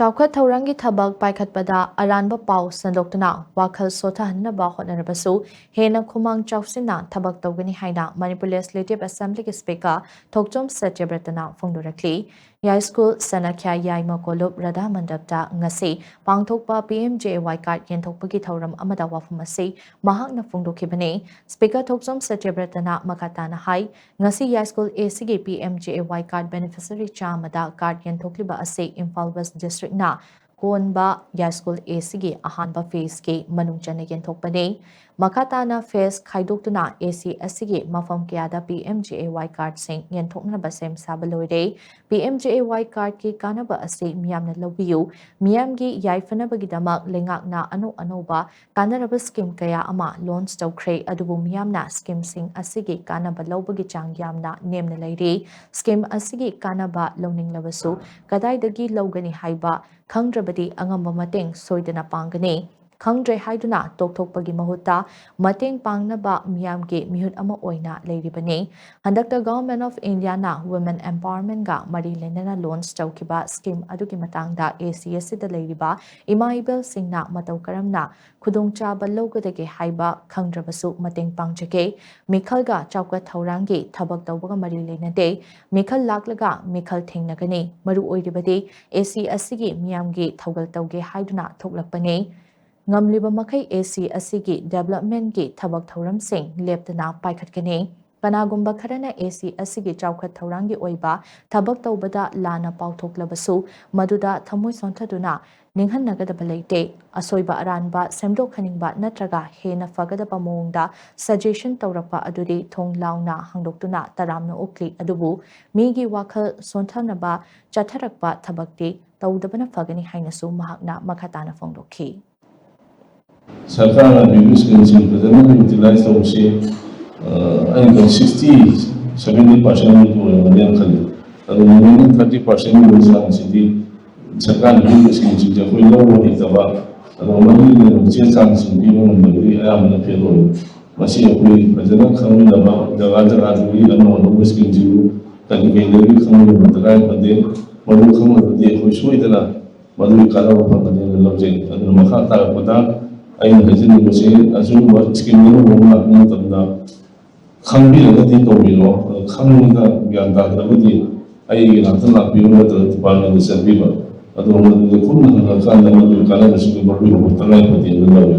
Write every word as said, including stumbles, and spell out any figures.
ꯆꯥꯎꯈꯠ ꯊꯧꯔꯥꯡꯒꯤ ꯊꯕꯛ ꯄꯥꯏꯈꯠꯄꯗ ꯑꯔꯥꯟꯕ ꯄꯥꯎ ꯁꯟꯗꯣꯛꯇꯨꯅ ꯋꯥꯈꯜ ꯁꯣꯊꯍꯟꯅꯕ ꯍꯣꯠꯅꯔꯕꯁꯨ ꯍꯦꯟꯅ ꯈꯨꯃꯥꯡ ꯆꯥꯎꯁꯤꯟꯅ ꯊꯕꯛ ꯇꯧꯒꯅꯤ ꯍꯥꯏꯅ ꯃꯅꯤꯄꯨꯔ Legislative Assemblyꯒꯤ Speaker ꯊꯣꯛꯆꯣꯝ ꯁꯇ꯭ꯌꯕ꯭ꯔꯇꯅ ꯐꯣꯡꯗꯣꯔꯛꯂꯤ꯫ ꯌꯥꯏꯁ꯭ꯀꯨꯜ ꯁꯅꯥꯈ꯭ꯌꯥ ꯌꯥꯏꯃ ꯀꯣꯂꯨꯞ ꯔꯥꯙꯥ ꯃꯟꯗꯞꯇ ꯉꯁꯤ ꯄꯥꯡꯊꯣꯛꯄ P M J A Y card ꯌꯦꯟꯊꯣꯛꯄꯒꯤ ꯊꯧꯔꯝ ꯑꯃꯗ ꯋꯥꯐꯝ ꯑꯁꯤ ꯃꯍꯥꯛꯅ ꯐꯣꯡꯗꯣꯛꯈꯤꯕꯅꯤ꯫ Speaker ꯊꯣꯛꯆꯣꯝ ꯁꯇ꯭ꯌꯕ꯭ꯔꯇꯅ ꯃꯈꯥ ꯇꯥꯅ ꯍꯥꯏ, ꯉꯁꯤ ꯌꯥꯏꯁ꯭ꯀꯨꯜ A Cꯒꯤ P M J A Y card beneficiary ꯆꯥꯝꯃꯗ card ꯌꯦꯟꯊꯣꯛꯂꯤꯕ ꯑꯁꯤ ꯏꯝꯐꯥꯜ West Districtꯅ ꯀꯣꯟꯕ ꯌꯥꯏꯁ꯭ꯀꯨꯜ A Cꯒꯤ ꯑꯍꯥꯟꯕ phaseꯀꯤ ꯃꯅꯨꯡ ꯆꯟꯅ ꯌꯦꯟꯊꯣꯛꯄꯅꯤ꯫ ꯃꯈꯥ ꯇꯥꯅ phase ꯈꯥꯏꯗꯣꯛꯇꯨꯅ A C ꯑꯁꯤꯒꯤ ꯃꯐꯝ ꯀꯌꯥꯗ P M J A Y cardꯁꯤꯡ ꯌꯦꯟꯊꯣꯛꯅꯕ ꯁꯦꯝ ꯁꯥꯕ ꯂꯣꯏꯔꯦ꯫ P M J A Y cardꯀꯤ ꯀꯥꯟꯅꯕ ꯑꯁꯤ ꯃꯤꯌꯥꯝꯅ ꯂꯧꯕꯤꯌꯨ꯫ ꯃꯤꯌꯥꯝꯒꯤ ꯌꯥꯏꯐꯅꯕꯒꯤꯗꯃꯛ ꯂꯩꯉꯥꯛꯅ ꯑꯅꯧ ꯑꯅꯧꯕ ꯀꯥꯟꯅꯔꯕ scheme ꯀꯌꯥ ꯑꯃ launch ꯇꯧꯈ꯭ꯔꯦ, ꯑꯗꯨꯕꯨ ꯃꯤꯌꯥꯝꯅ schemeꯁꯤꯡ ꯑꯁꯤꯒꯤ ꯀꯥꯟꯅꯕ ꯂꯧꯕꯒꯤ ꯆꯥꯡ ꯌꯥꯝꯅ ꯅꯦꯝꯅ ꯂꯩꯔꯤ꯫ Scheme ꯑꯁꯤꯒꯤ ꯀꯥꯟꯅꯕ ꯂꯧꯅꯤꯡꯂꯕꯁꯨ ꯀꯗꯥꯏꯗꯒꯤ ꯂꯧꯒꯅꯤ ꯍꯥꯏꯕ ꯈꯪꯗ꯭ꯔꯕꯗꯤ ꯑꯉꯝꯕ ꯃꯇꯦꯡ ꯁꯣꯏꯗꯅ ꯄꯥꯡꯒꯅꯤ꯫ ꯈꯪꯗ꯭ꯔꯦ ꯍꯥꯏꯗꯨꯅ ꯇꯣꯛꯊꯣꯛꯄꯒꯤ ꯃꯍꯨꯠꯇ ꯃꯇꯦꯡ ꯄꯥꯡꯅꯕ ꯃꯤꯌꯥꯝꯒꯤ ꯃꯤꯍꯨꯠ ꯑꯃ ꯑꯣꯏꯅ ꯂꯩꯔꯤꯕꯅꯤ꯫ ꯍꯟꯗꯛꯇ Government of Indiaꯅ women empowermentꯒ ꯃꯔꯤ ꯂꯩꯅꯅ launch ꯇꯧꯈꯤꯕ scheme ꯑꯗꯨꯒꯤ ꯃꯇꯥꯡꯗ A C ꯑꯁꯤꯗ ꯂꯩꯔꯤꯕ ꯏꯃꯥ ꯏꯕꯦꯜꯁꯤꯡꯅ ꯃꯇꯧ ꯀꯔꯝꯅ ꯈꯨꯗꯣꯡꯆꯥꯕ ꯂꯧꯒꯗꯒꯦ ꯍꯥꯏꯕ ꯈꯪꯗ꯭ꯔꯕꯁꯨ ꯃꯇꯦꯡ ꯄꯥꯡꯖꯒꯦ꯫ ꯃꯤꯈꯜꯒ ꯆꯥꯎꯈꯠ ꯊꯧꯔꯥꯡꯒꯤ ꯊꯕꯛ ꯇꯧꯕꯒ ꯃꯔꯤ ꯂꯩꯅꯗꯦ꯫ ꯃꯤꯈꯜ ꯂꯥꯛꯂꯒ ꯃꯤꯈꯜ ꯊꯦꯡꯅꯒꯅꯤ꯫ ꯃꯔꯨ ꯑꯣꯏꯔꯤꯕꯗꯤ A C ꯑꯁꯤꯒꯤ ꯃꯤꯌꯥꯝꯒꯤ ꯊꯧꯒꯜ ꯇꯧꯒꯦ ꯍꯥꯏꯗꯨꯅ ꯊꯣꯛꯂꯛꯄꯅꯤ꯫ ꯉꯝꯂꯤꯕ ꯃꯈꯩ A C ꯑꯁꯤꯒꯤ developmentꯀꯤ ꯊꯕꯛ ꯊꯧꯔꯝꯁꯤꯡ ꯂꯦꯞꯇꯅ ꯄꯥꯏꯈꯠꯀꯅꯤ꯫ ꯀꯅꯥꯒꯨꯝꯕ ꯈꯔꯅ A C ꯑꯁꯤꯒꯤ ꯆꯥꯎꯈꯠ ꯊꯧꯔꯥꯡꯒꯤ ꯑꯣꯏꯕ ꯊꯕꯛ ꯇꯧꯕꯗ ꯂꯥꯟꯅ ꯄꯥꯎꯊꯣꯛꯂꯕꯁꯨ ꯃꯗꯨꯗ ꯊꯃꯣꯏ ꯁꯣꯟꯊꯗꯨꯅ ꯅꯤꯡꯍꯟꯅꯒꯗꯕ ꯂꯩꯇꯦ꯫ ꯑꯁꯣꯏꯕ ꯑꯔꯥꯟꯕ ꯁꯦꯝꯗꯣꯛꯍꯟꯅꯤꯡꯕ ꯅꯠꯇ꯭ꯔꯒ ꯍꯦꯟꯅ ꯐꯒꯗꯕ ꯃꯑꯣꯡꯗ suggestion ꯇꯧꯔꯛꯄ ꯑꯗꯨꯗꯤ ꯊꯣꯡ ꯂꯥꯎꯅ ꯍꯥꯡꯗꯣꯛꯇꯨꯅ ꯇꯔꯥꯝꯅ ꯑꯣꯛꯂꯤ꯫ ꯑꯗꯨꯕꯨ ꯃꯤꯒꯤ ꯋꯥꯈꯜ ꯁꯣꯟꯊꯅꯕ ꯆꯠꯊꯔꯛꯄ ꯊꯕꯛꯇꯤ ꯇꯧꯗꯕꯅ ꯐꯒꯅꯤ ꯍꯥꯏꯅꯁꯨ ꯃꯍꯥꯛꯅ ꯃꯈꯥ ꯇꯥꯅ ꯐꯣꯡꯗꯣꯛꯈꯤ꯫ ꯁꯔꯀꯥꯔꯅ ꯄꯤꯕ scheme ꯁꯤꯡ ꯐꯖꯅ utilize ꯇꯧꯕꯁꯤ, ꯑ, ꯑꯩꯅ sixty, seventy percent ꯃꯨꯛꯇ ꯑꯣꯏꯔꯝꯒꯅꯤꯅ ꯈꯜꯂꯤ꯫ ꯑꯗꯨ remaining thirty percent ꯒꯤ ꯆꯥꯡꯁꯤꯗꯤ ꯁꯔꯀꯥꯔꯅ ꯄꯤꯕ scheme ꯁꯤꯡꯁꯦ ꯑꯩꯈꯣꯏ ꯂꯧꯕ ꯍꯩꯇꯕ, ꯑꯗꯨꯒ ꯃꯗꯨꯒꯤ ꯂꯩꯔꯝꯕ ꯆꯦ ꯆꯥꯡꯁꯤꯡ ꯄꯤꯕ ꯉꯝꯗꯕꯒꯤ ꯑꯌꯥꯝꯕꯅ fail ꯑꯣꯏ꯫ ꯃꯁꯤ ꯑꯩꯈꯣꯏ ꯐꯖꯅ ꯈꯪꯃꯤꯟꯅꯕ, ꯖꯒꯥ ꯖꯒꯥꯗꯒꯤ ꯑꯅꯧ ꯑꯅꯧꯕ scheme ꯁꯤꯕꯨ ꯀꯔꯤ ꯀꯔꯤꯗꯒꯤ ꯈꯪꯃꯤꯟꯅꯕ ꯗꯔꯀꯥꯔ ꯇꯥꯗꯦ꯫ ꯃꯗꯨ ꯈꯪꯂꯕꯗꯤ ꯑꯩꯈꯣꯏ ꯁꯣꯏꯗꯅ ꯃꯗꯨꯒꯤ ꯀꯥꯟꯅꯕ ꯐꯪꯒꯅꯤꯅ ꯂꯧꯖꯩ꯫ ꯑꯗꯨꯅ ꯃꯈꯥ ꯇꯥꯔꯛꯄꯗ ꯑꯩꯅ ꯍꯥꯏꯖꯅꯤꯡꯕꯁꯤ, ꯑꯁꯤꯒꯨꯝꯕ ꯁ꯭ꯀꯤꯝ ꯑꯅꯧꯕ ꯑꯃ ꯂꯥꯛꯄ ꯃꯇꯝꯗ ꯈꯪꯕꯤꯔꯒꯗꯤ ꯇꯧꯕꯤꯔꯣ꯫ ꯑꯗꯨ ꯈꯪꯉꯒ ꯒ꯭ꯌꯥꯟ ꯇꯥꯗ꯭ꯔꯒꯗꯤ ꯑꯩꯒꯤ ꯅꯥꯛꯇ ꯂꯥꯛꯄꯤꯌꯨ ꯅꯠꯇ꯭ꯔꯒ ꯗꯤꯄꯥꯔꯠꯃꯦꯟꯗ ꯆꯠꯄꯤꯕ꯫ ꯑꯗꯨꯒ ꯃꯗꯨꯗ ꯀꯨꯞꯅ ꯍꯪꯉꯀꯥꯟꯗ ꯃꯗꯨꯒꯤ ꯀꯥꯟꯅꯕꯁꯤꯡꯗꯨ ꯂꯧꯕꯤꯍꯧꯕ ꯇꯉꯥꯏ ꯐꯗꯦꯅ ꯂꯧꯏ꯫